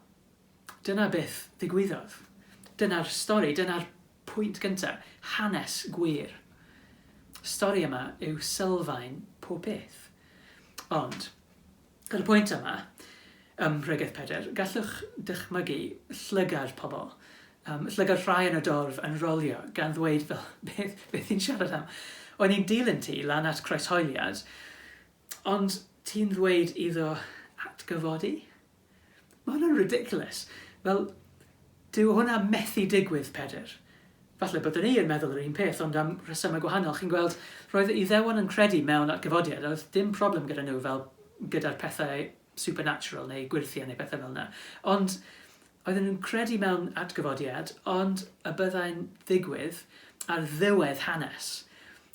Dyna beth ddigwyddodd. Dyna'r stori, dyna'r pwynt gyntaf, hanes gwir. Stori yma yw sylfaen pob peth. Ond, ar y pwynt yma, ym Mhregeth Pedr, gallwch dychmygu llygad pobl, um, llygad rhai yn y dorf yn rolio, gan ddweud fel, beth, beth ti'n siarad am? O'n i'n dilyn ti lan at croeshoeliad, ond ti'n ddweud iddo atgyfodi? Mae hwnna'n ridiculous. Fel, dyw hwnna methu digwydd, Pedr. Falle byddwn i yn meddwl yr un peth, ond am rhesymau gwahanol. Chi'n gweld, roedd y Iddewon yn credu mewn atgyfodiad, oedd dim problem gyda nhw fel gyda'r pethau supernatural neu gwyrthiau neu pethau fel yna. Ond oedden nhw'n credu mewn atgyfodiad, ond y byddai'n ddigwydd ar ddiwedd hanes.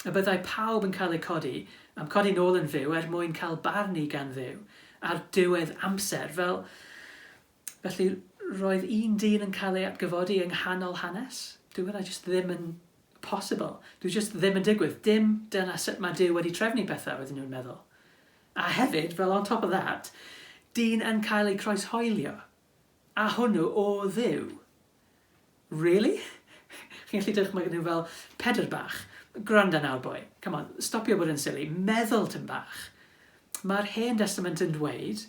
Y byddai pawb yn cael eu codi, am codi nôl yn fyw er mwyn cael barnu gan Dduw ar diwedd amser. Fel, felly, roedd un dyn yn cael ei atgyfodi yng nghanol hanes? Dyw hwnna jyst ddim yn possible. Dyw jyst ddim yn digwydd. Dim dyna sut mae Duw wedi trefnu pethau, oedden nhw'n meddwl. A hefyd, fel on top of that, dyn yn cael ei croeshoelio. A hwnnw o Dduw. Really? Chi'n gallu dychmygu nhw fel Pedr bach. Gwranda nawr boi, come on, stopio bod yn silly, meddwl tym bach. Mae'r Hen Destament yn dweud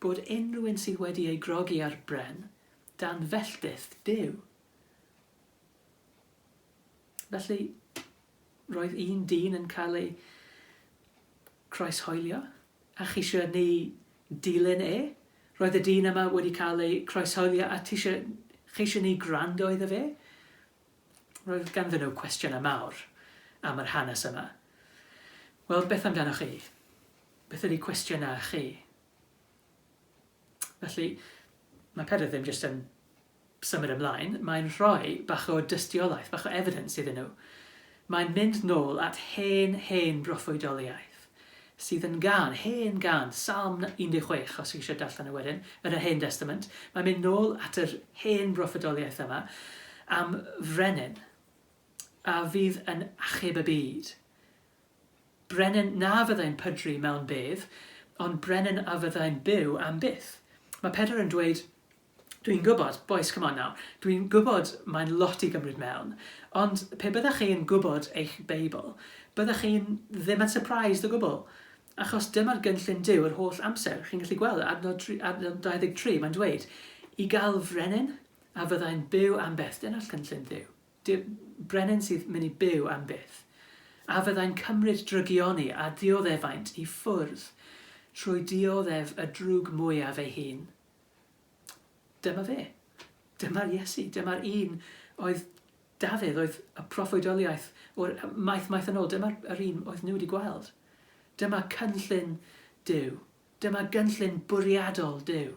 bod unrhyw un sydd wedi ei grogi ar bren dan felltith Duw. Felly, roedd un dyn yn cael ei croeshoelio, a chi eisiau ni dilyn e? Roedd y dyn yma wedi cael ei croeshoelio a ti eisiau, chi eisiau ni gwrando iddo fe? Roedd ganddyn nhw cwestiynau mawr am yr hanes yma. Wel, beth amdanoch chi? Beth ydy cwestiynau chi? Felly, mae Pedr ddim jyst yn symud ymlaen, mae'n rhoi bach o dystiolaeth, bach o evidence iddyn nhw. Mae'n mynd nôl at hen, hen broffwydoliaeth. sydd yn gân, hen gân, Salm 16, os chi eisiau darllen e wedyn, yn yr Hen Destament. Mae'n mynd nôl at yr hen broffwydoliaeth yma am frenin a fydd yn achub y byd. Brenin na fyddai'n pydru mewn bedd, ond brenin a fyddai'n byw am byth. Mae Pedr yn dweud, Dwi'n gwybod, bois, come on nawr, dwi'n gwybod mae'n lot i gymryd mewn, ond pe byddech chi'n gwybod eich Beibl, byddech chi'n ddim yn surprised o gwbl, achos dyma'r gynllun Duw yr holl amser. Chi'n gallu gweld, adnod, adnod 23, mae'n dweud, i gael frenin a fyddai'n byw am byth, dyna'r cynllun Dduw. Brenin sydd mynd i byw am byth, a fyddai'n cymryd drygioni a dioddefaint i ffwrdd trwy dioddef y drwg mwyaf ei hun. Dyma fe. Dyma'r Iesu. Dyma'r un oedd Dafydd, oedd y proffwydoliaeth o'r maith maith yn ôl. Dyma'r yr un oedd nhw wedi gweld. Dyma cynllun Duw. Dyma gynllun bwriadol Duw.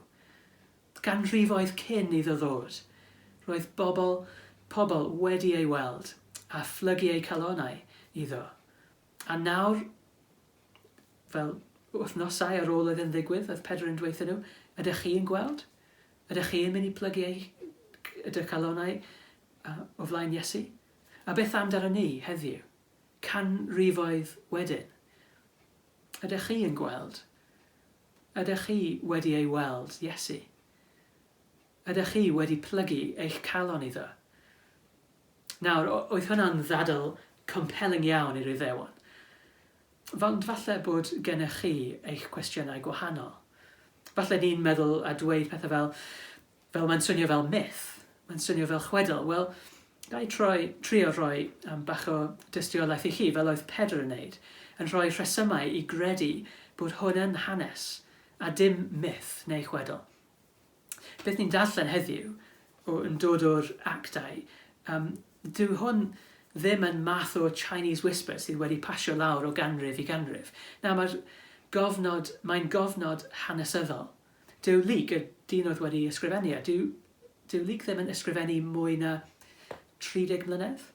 Ganrifoedd cyn iddo ddod, roedd bobl, pobl wedi ei weld a phlygu eu calonnau iddo. A nawr Fel wythnosau ar ôl iddo ddigwydd, oedd Pedr yn dweutho nhw, ydych chi yn gweld? Ydych chi yn mynd i plygu eich dy calonnau o flaen Iesu? A beth amdano ni heddiw? Canrifoedd wedyn. Ydych chi yn gweld? Ydych chi wedi ei weld Iesu? Ydych chi wedi plygu eich calon iddo? Nawr, oedd hwnna'n ddadl compelling iawn i'r Iddewon. Ond falle bod gennych chi eich cwestiynau gwahanol. Falle ni'n meddwl a dweud pethau fel, fel mae'n swnio fel myth, mae'n swnio fel chwedl. Wel, ga i troi, trio rhoi um, bach o dystiolaeth i chi, fel oedd Pedr yn wneud, yn rhoi rhesymau i gredu bod hwn yn hanes, a dim myth neu chwedl. Beth ni'n darllen heddiw, o, yn dod o'r actau, um, dyw hwn ddim yn math o Chinese whisper sydd wedi pasio lawr o ganrif i ganrif. Na, mae'r gofnod, mae'n gofnod hanesyddol. Dyw Luke, y dyn oedd wedi ysgrifennu e, dyw, dyw Luke ddim yn ysgrifennu mwy na 30 mlynedd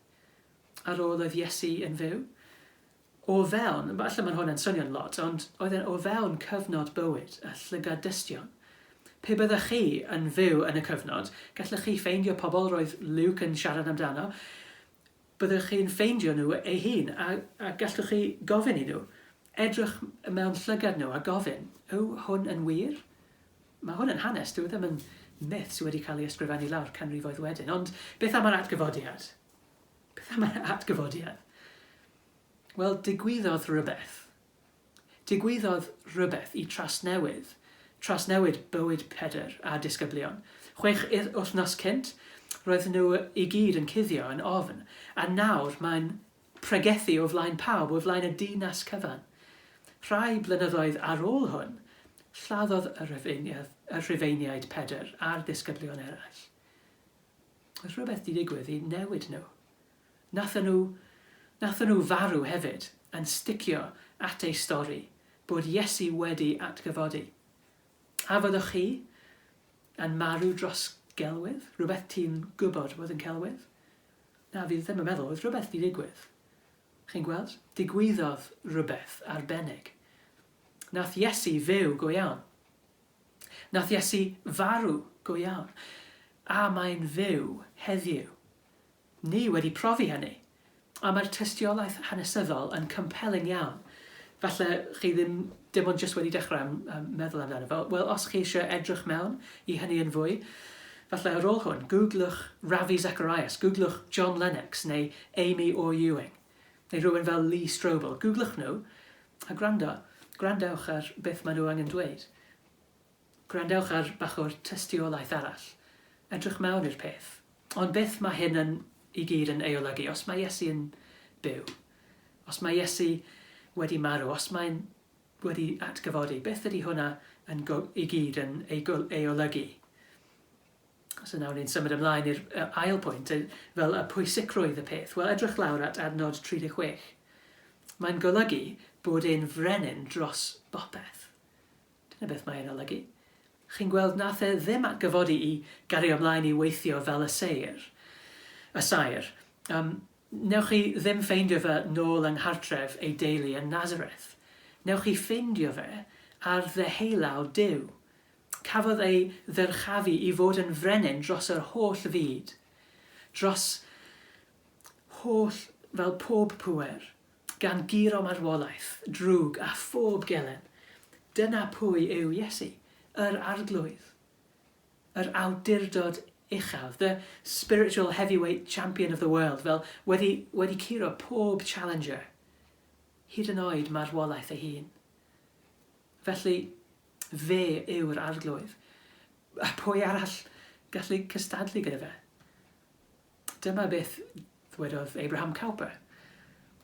ar ôl oedd Iesu yn fyw. O fewn, falle mae hwn yn swnio'n lot, ond oedd e'n o fewn cyfnod bywyd y llygad dystion. Pe byddech chi yn fyw yn y cyfnod, gallech chi ffeindio pobl roedd Luke yn siarad amdano, byddwch chi'n ffeindio nhw ei hun a, a gallwch chi gofyn i nhw, edrych mewn llygad nhw a gofyn, yw hwn yn wir? Mae hwn yn hanes, dyw e ddim yn myth sydd wedi cael ei ysgrifennu lawr canrifoedd wedyn. Ond beth am yr atgyfodiad? Beth am yr atgyfodiad? Wel, digwyddodd rhywbeth. Digwyddodd rhywbeth i trasnewydd, trasnewid bywyd Pedr a disgyblion. Chwech wythnos cynt, roedd nhw i gyd yn cuddio yn ofn, a nawr mae'n pregethu o flaen pawb, o flaen y dinas cyfan. Rhai blynyddoedd ar ôl hwn, lladdodd y Rhufeiniaid Pedr a'r disgyblion eraill. Oedd rhywbeth 'di digwydd i newid nhw. Nathon nhw, nathon nhw farw hefyd yn sticio at eu stori bod Iesu wedi atgyfodi. A fyddwch chi yn marw dros gelwydd? Rhywbeth ti'n gwybod bod yn celwydd? Na, fi ddim yn meddwl, oedd rhywbeth 'di digwydd. Chi'n gweld? Digwyddodd rhywbeth arbennig. Nath Iesu fyw go iawn. Nath Iesu farw go iawn. A mae'n fyw heddiw. Ni wedi profi hynny. A mae'r tystiolaeth hanesyddol yn compelling iawn. Falle chi ddim dim ond jyst wedi dechrau am, am meddwl amdano fo. Wel, os chi eisiau edrych mewn i hynny yn fwy, falle ar ôl hwn, googlwch Ravi Zacharias, googlwch John Lennox neu Amy Orr Ewing, neu rhywun fel Lee Strobel. Googlwch nhw a gwrando. Gwrandewch ar beth maen nhw angen dweud. Gwrandewch ar bach o'r tystiolaeth arall. Edrych mewn i'r peth. Ond beth mae hyn yn i gyd yn ei olygu? Os mae Iesu yn byw, os mae Iesu wedi marw, os mae'n wedi atgyfodi, beth ydy hwnna yn i gyd yn ei, ei olygu? So nawr ni'n symud ymlaen i'r ail pwynt, fel y pwysicrwydd y peth. Wel, edrych lawr at adnod 36. Mae'n golygu bod e'n frenin dros bopeth. Dyna beth mae e'n olygu. Chi'n gweld, nath e ddim atgyfodi i gario ymlaen i weithio fel y seir. Y saer. Um, newch chi ddim ffeindio fe nôl yng nghartref ei deulu yn Nazareth. Newch chi ffeindio fe ar ddeheulaw Duw. Cafodd ei ddyrchafu i fod yn frenin dros yr holl fyd, dros holl, fel pob pŵer, gan guro marwolaeth, drwg a phob gelen. Dyna pwy yw Iesu, yr Arglwydd. Yr awdurdod uchaf, the spiritual heavyweight champion of the world, fel wedi, wedi curo pob challenger, hyd yn oed marwolaeth ei hun. Felly, fe yw'r Arglwydd. A pwy arall gallu cystadlu gyda fe? Dyma beth ddwedodd Abraham Kuyper.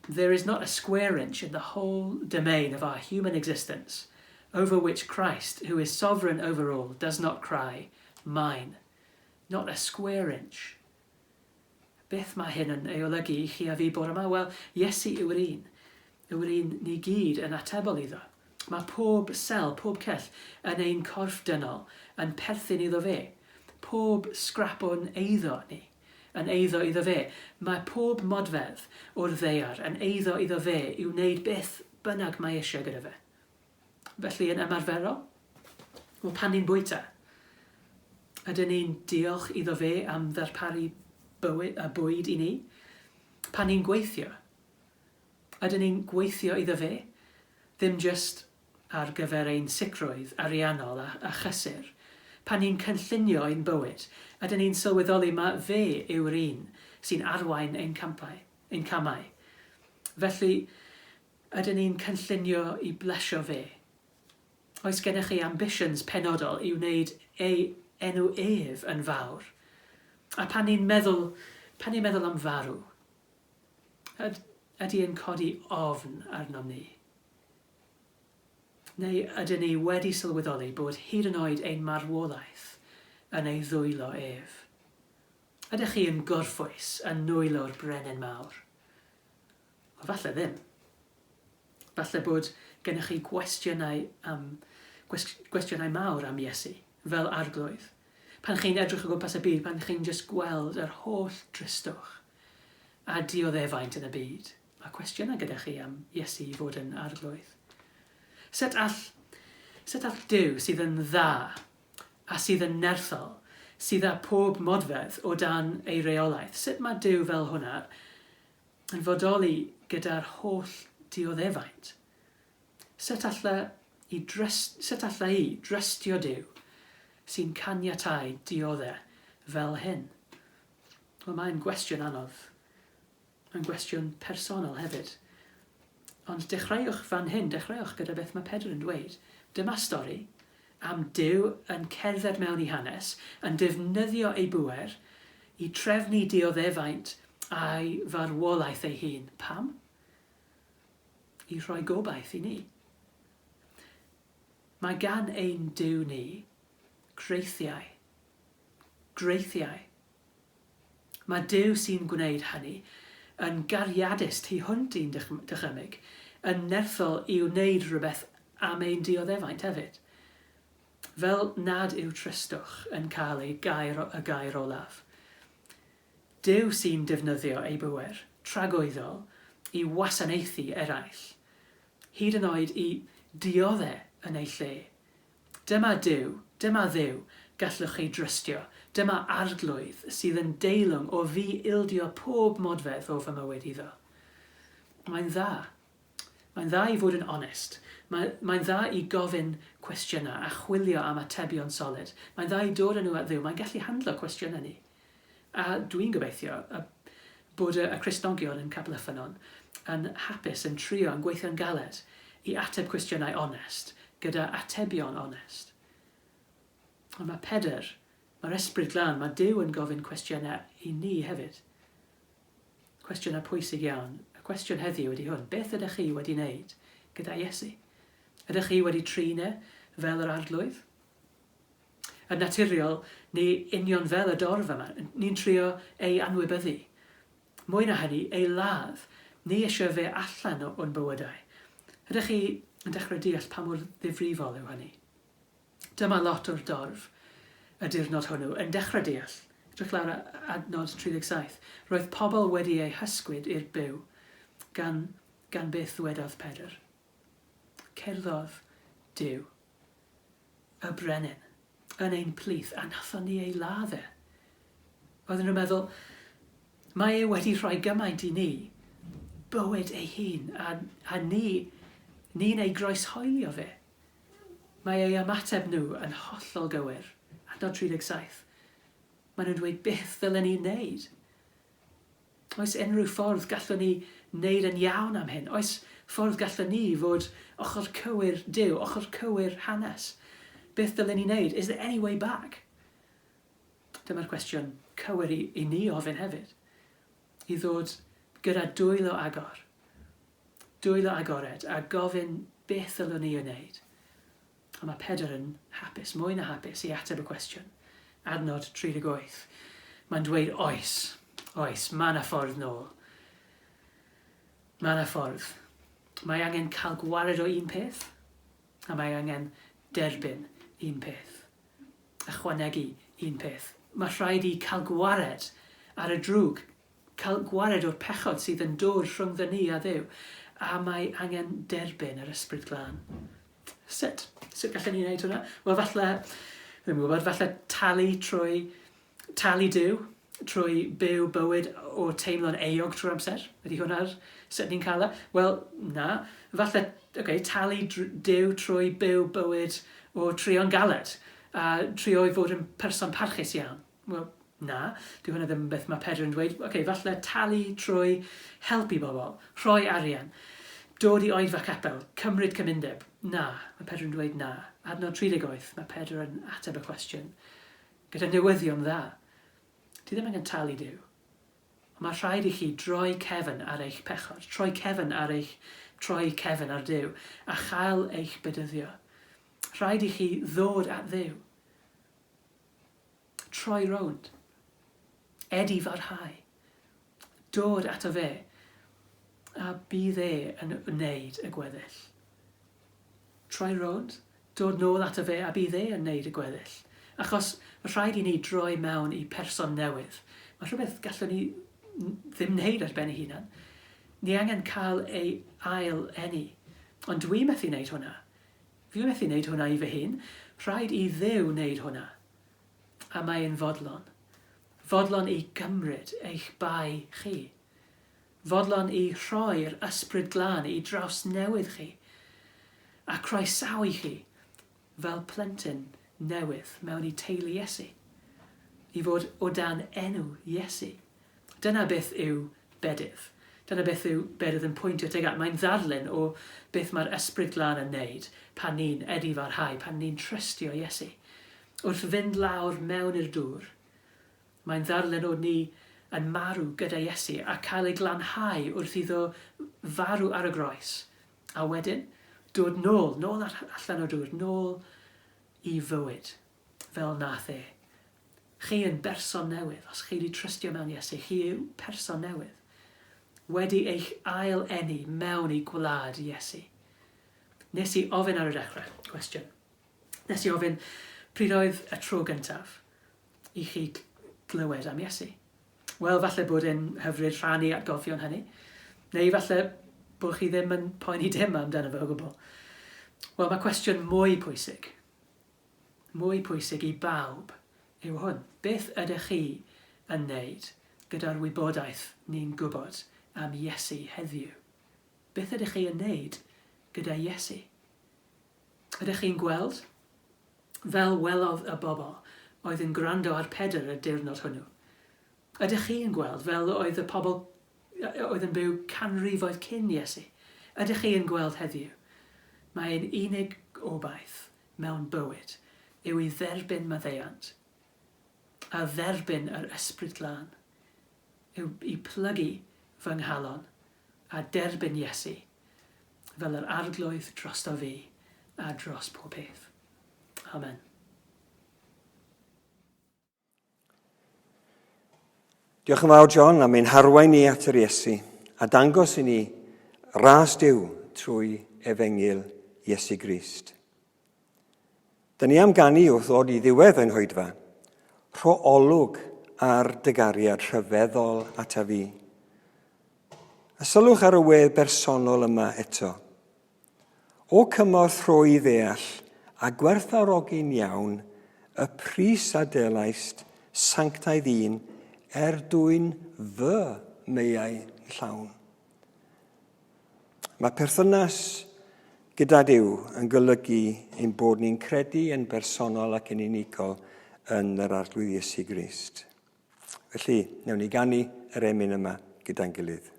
There is not a square inch in the whole domain of our human existence over which Christ, who is sovereign over all, does not cry, Mine. Not a square inch. Beth mae hyn yn ei olygu i chi a fi bore yma? Wel, Iesu yw'r un. Yw'r un ni gyd yn atebol iddo. Mae pob sel, pob cell yn ein corff dynol yn perthyn iddo fe. Pob scrap o'n eiddo ni yn eiddo iddo fe. Mae pob modfedd o'r ddaear yn eiddo iddo fe i wneud beth bynnag mae eisiau gyda fe. Felly yn ymarferol, wel pan ni'n bwyta, ydyn ni'n diolch iddo fe am ddarparu bywyd, a bwyd i ni? Pan ni'n gweithio, ydyn ni'n gweithio iddo fe? Ddim jyst ar gyfer ein sicrwydd ariannol a, a chysur. Pan ni'n cynllunio ein bywyd, ydyn ni'n sylweddoli ma fe yw'r un sy'n arwain ein campau, ein camau. Felly, Ydyn ni'n cynllunio i blesio fe? Oes gennych chi ambitions penodol i wneud ei enw ef yn fawr? A pan ni'n meddwl, pan ni'n meddwl am farw, yd, ydy e'n codi ofn arnom ni? Neu ydyn ni wedi sylweddoli bod hyd yn oed ein marwolaeth yn ei ddwylo ef? Ydych chi yn gorffwys yn nwylo'r brenin mawr? Wel, falle ddim. Falle bod gennych chi gwestiynau am, gwestiynau mawr am Iesu, fel arglwydd. Pan chi'n edrych o gwmpas y byd, pan chi'n jyst gweld yr holl dristwch a dioddefaint yn y byd, mae cwestiynau gyda chi am Iesu i fod yn arglwydd. Sut all, sut all Duw sydd yn dda a sydd yn nerthol, sydd â pob modfedd o dan ei reolaeth, sut mae Duw fel hwnna yn fodoli gyda'r holl dioddefaint. Sut alla i drys- sut alla i drystio Duw sy'n caniatáu diodde fel hyn? Wel, mae'n gwestiwn anodd. Mae'n gwestiwn personol hefyd. Ond dechreuwch fan hyn, dechreuwch gyda beth mae Pedr yn dweud. Dyma stori am Duw yn cerdded mewn i hanes, yn defnyddio ei bŵer i trefnu dioddefaint a'i farwolaeth ei hun. Pam? I rhoi gobaith i ni. Mae gan ein Duw ni greithiau. Greithiau. Mae Duw sy'n gwneud hynny yn gariadus tu hwnt i'n dychymyg, yn nerthol i wneud rhywbeth am ein dioddefaint hefyd. Fel nad yw tristwch yn cael ei gair, y gair olaf. Duw sy'n defnyddio ei bŵer tragwyddol i wasanaethu eraill, hyd yn oed i diodde yn eu lle. Dyma Duw, dyma Dduw, gallwch chi drystio, dyma Arglwydd sydd yn deilwng o fi ildio pob modfedd o fy mywyd iddo. Mae'n dda. Mae'n dda i fod yn onest. Mae, mae'n dda i gofyn cwestiynau a chwilio am atebion solid. Mae'n dda i dod â nhw at Dduw. Mae'n gallu handlo cwestiynau ni. A dwi'n gobeithio y bod y, y Cristnogion yn Capel y Ffynnon yn hapus, yn trio, yn gweithio'n galed i ateb cwestiynau onest gyda atebion onest. Ond mae Pedr, mae'r Ysbryd Glân, mae Duw yn gofyn cwestiynau i ni hefyd. Cwestiynau pwysig iawn. Y cwestiwn heddiw ydy hwn, beth ydych chi wedi wneud gyda Iesu? Ydych chi wedi trin e fel yr arglwydd? Yn naturiol, ni union fel y dorf yma, ni'n trio ei anwybyddu. Mwy na hynny, ei ladd. Ni eisiau fe allan o'n bywydau. Ydych chi yn dechrau deall pa mor ddifrifol yw hynny? Dyma lot o'r dorf y diwrnod hwnnw yn dechrau deall. Edrych lawr adnod 37. Roedd pobl wedi eu hysgwyd i'r byw gan, gan beth ddwedodd Pedr. Cerddodd Duw, y brenin, yn ein plith, a nathon ni ei ladd e. Oedden nhw'n meddwl, mae e wedi rhoi gymaint i ni, bywyd ei hun, a, a ni, ni'n ei groeshoelio fe. Mae ei ymateb nhw yn hollol gywir. Adnod 37. Maen nhw'n dweud beth ddylen ni wneud? Oes unrhyw ffordd gallwn ni wneud yn iawn am hyn? Oes ffordd gallwn ni fod ochr cywir Duw, ochr cywir hanes? Beth dylen ni wneud? Is there any way back? Dyma'r cwestiwn cywir i, i ni ofyn hefyd. I ddod gyda dwylo agor, dwylo agored, a gofyn beth ddylwn ni ei wneud. A mae Pedr yn hapus, mwy na hapus, i ateb y cwestiwn. Adnod 38. Mae'n dweud oes, oes, mae yna ffordd nôl. Mae yna ffordd. Mae angen cael gwared o un peth, a mae angen derbyn un peth. Ychwanegu un peth. Mae rhaid i cael gwared ar y drwg, cael gwared o'r pechod sydd yn dod rhyngddo ni a Dduw, a mae angen derbyn yr Ysbryd Glân. Sut? Sut gallen ni wneud hwnna? Wel, falle, ddim yn gwybod, falle talu trwy, talu Duw, trwy byw bywyd o teimlo'n euog trwy'r amser. Ydy hwnna'r sut ni'n cael e? Wel, na. Falle, oce, okay, talu Duw trwy byw bywyd o trio'n galed a trio i fod yn person parchus iawn. Wel, na, dyw hwnna ddim yn beth mae Pedr yn dweud. Oce, falle talu trwy helpu bobl, rhoi arian, dod i oedfa capel, cymryd cymundeb. Na, mae Pedr yn dweud na. Adnod 38, mae Pedr yn ateb y cwestiwn gyda newyddion dda. Ti ddim angen talu Duw. Ond mae rhaid i chi droi cefn ar eich pechod, troi cefn ar eich, troi cefn ar Duw, a chael eich bedyddio. Rhaid i chi ddod at Dduw. Troi rownd. Edifarhau. Dod ato fe. A bydd e yn wneud y gweddill. Troi rownd, dod nôl ato fe a bydd e yn wneud y gweddill. Achos rhaid i ni droi mewn i person newydd. Mae rhywbeth gallwn ni ddim wneud ar ben ei hunan. Ni angen cael ei ail eni. Ond dwi methu wneud hwnna. Fi methu wneud hwnna i fy hun. Rhaid i Dduw wneud hwnna. A mae e'n fodlon. Fodlon i gymryd eich bai chi. Fodlon i rhoi'r Ysbryd Glân i drawsnewid chi. A croesawu chi fel plentyn newydd mewn i teulu Iesu. I fod o dan enw Iesu. Dyna beth yw bedydd. Dyna beth yw bedydd yn pwyntio tuag at. Mae'n ddarlun o beth mae'r Ysbryd Glân yn wneud pan ni'n edifarhau, pan ni'n trystio Iesu. Wrth fynd lawr mewn i'r dŵr, mae'n ddarlun o ni yn marw gyda Iesu a cael ei glanhau wrth iddo farw ar y groes. A wedyn, dod nôl, nôl allan o'r dŵr, nôl i fywyd, fel nath e. Chi yn berson newydd, os chi wedi trystio mewn Iesu, chi yw person newydd. Wedi eich ail eni mewn i gwlad Iesu. Nes i ofyn ar y dechrau, cwestiwn. Nes i ofyn, pryd oedd y tro gyntaf i chi glywed am Iesu? Wel, falle bod e'n hyfryd rhannu atgofion hynny, neu falle bod chi ddim yn poeni dim amdano fe o gwbl. Wel, mae cwestiwn mwy pwysig. Mwy pwysig i bawb yw hwn, beth ydych chi yn wneud gyda'r wybodaeth ni'n gwybod am Iesu heddiw? Beth ydych chi yn wneud gyda Iesu? Ydych chi'n gweld? Fel welodd y bobl oedd yn gwrando ar Pedr y diwrnod hwnnw. Ydych chi'n gweld fel oedd y pobl oedd yn byw canrifoedd cyn Iesu? Ydych chi yn gweld heddiw? Mae ein unig obaith mewn bywyd yw i dderbyn maddeuant a dderbyn yr Ysbryd Glân, yw i plygu fy nghalon a derbyn Iesu fel yr Arglwydd drosto fi a dros pob peth. Amen. Diolch yn fawr, John, am ein harwain ni at yr Iesu a dangos i ni ras Duw trwy efengyl Iesu Grist. Dyn ni am ganu wrth ddod i ddiwedd ein hoedfa. Rho olwg ar dy gariad rhyfeddol ata fi. A sylwch ar y wedd bersonol yma eto. O cymorth rhoi i ddeall a gwerthfawrogi'n iawn y pris a delaist sanctaidd un er dwyn fy meiau llawn. Mae perthynas gyda Duw yn golygu ein bod ni'n credu yn bersonol ac yn unigol yn yr Arglwydd Iesu Grist. Felly, newn ni ganu yr emyn yma gyda'n gilydd.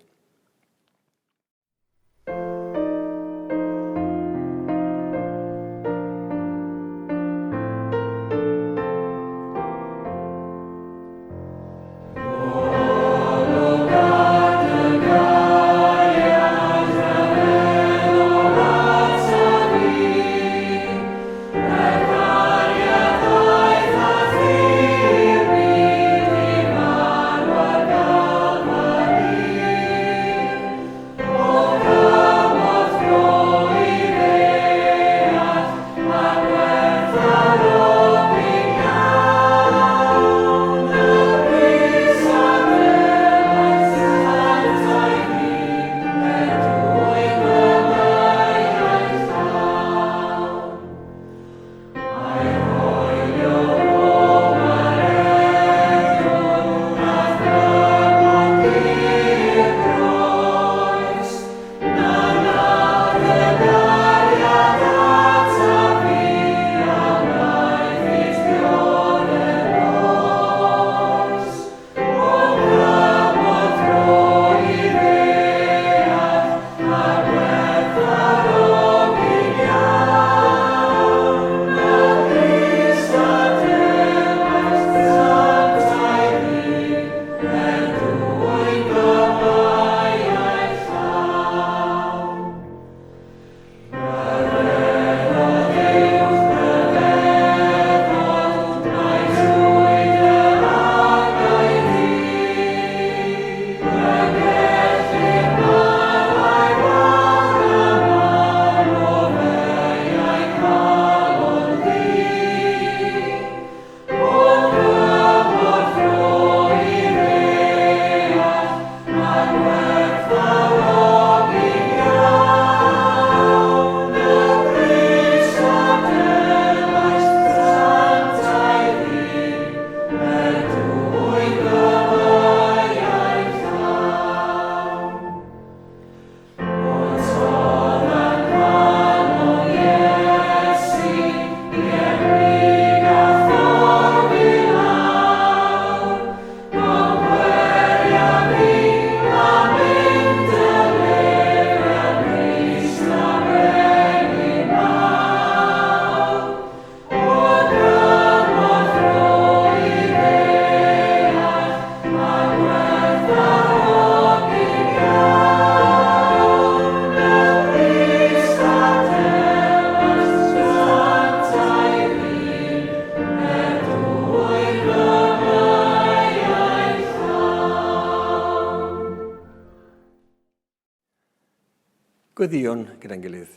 Gweddïwn gyda'n gilydd.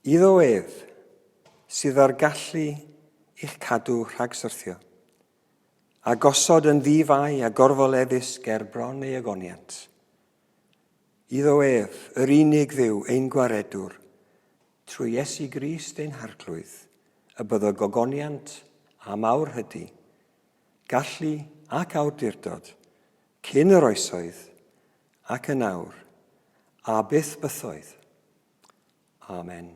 Iddo ef sydd â'r gallu i'ch cadw rhag syrthio, a gosod yn ddi-fai a gorfoleddus ger bron ei ogoniant. Iddo ef, yr unig Dduw, ein gwaredwr, trwy Iesu Grist ein Harglwydd, y byddo gogoniant a mawrhydi, gallu ac awdurdod, cyn yr oesoedd, ac yn awr, a byth bythoedd. Amen.